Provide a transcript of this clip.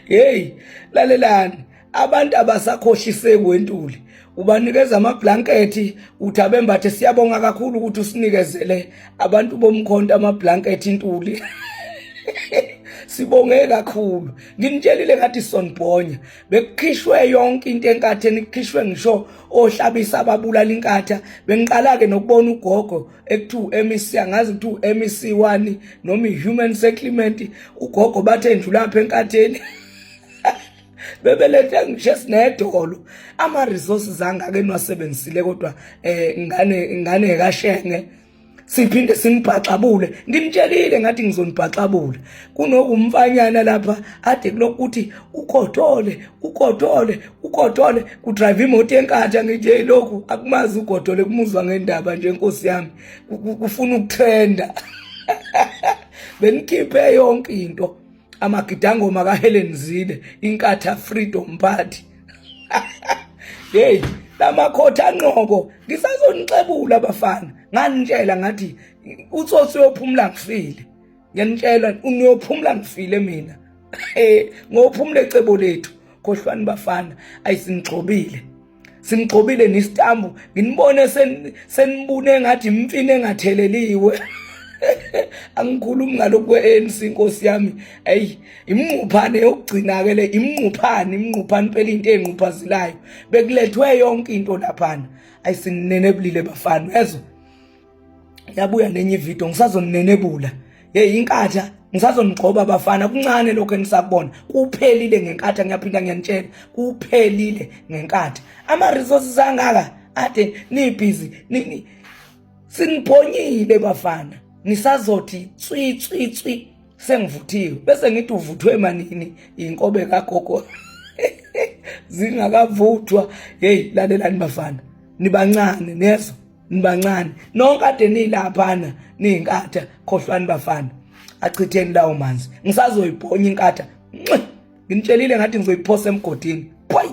Hey, lalelani, abantu abasakhohliseki wentuli. Ubanikeza amablankethi uthi abembathe. Siyabonga kakhulu ukuthi usinikezele abantu bomkhonto amablankethi, intuli. Sibonge kakhulu. Nginitshelile ngathi sonibhonya. Bekukhishwe yonke into enkatheni, kukhishwe ngisho ohlabisa ababulala inkatha. Bengiqala ke nokubona ugogo ekuthiwa MEC, angazi kuthiwa MEC 1 noma i-human settlement. Ugogo bathe nje ulapha enkatheni, bebelethe ngisho esinedolo ama resources angake niwasebenzisile, kodwa ngane ngane kaShenge siphinde sinibhaxabule. Nginitshelile ngathi ngizonibhaxabula. Kunokumfanyana lapha ade kulokuthi ugodole, ugodole, ugodole kudrive imoto yenkatha. Ngithi hey, lokhu akumazi ugodole, kumuzwa ngendaba nje, nkosi yami, kufuna ukutrenda. Benikhiphe yonke into, amagidangoma kaHelen Zille, Inkatha Freedom Party. Hey, lamakhotha anqoko, ngisazonixebula abafana. Nganitshela ngathi utsotsi uyophumula ngifile. Ngiyanitshela, uniyophumula ngifile mina. Eh, ngophumula ecebo lethu. Khohlwani bafana, ayisinigxobile. Sinigxobile nesitambu, nginibone senibune ngathi imfino engatheleliwe. Angikhulumi ngalokhu kwe-ANC, inkosi yami. Ayi, imnquphane yokugcina ke le, imnquphane, imnquphane impela, into enquphazilayo. Bekulethwe yonke into laphana. Ayisinenebulile bafana, uyezwa? Yabuya nenye ivideo, ngisazonenebula. Hey, inkatha ngisazonigxoba bafana, kuncane lokho enisakubona. Kuphelile ngenkatha, ngiyaphinda ngiyanitshela, kuphelile ngenkatha. Ama resources angaka ade nibhizi ni sinibhonyile bafana, nisazothi tswi tswi tswi sengivuthiwe, bese ngithi uvuthwe manini inkobe kagogo zingakavuthwa. Hey, lalelani bafana, nibancane, nezwa, nibancane nonke ade nilaphana niyinkatha. Khohlwani bafana, achitheni lawo manzi, ngisazoyibhonya inkatha. Nginitshelile ngathi ngizoyiphosa emgodini. Pwayi.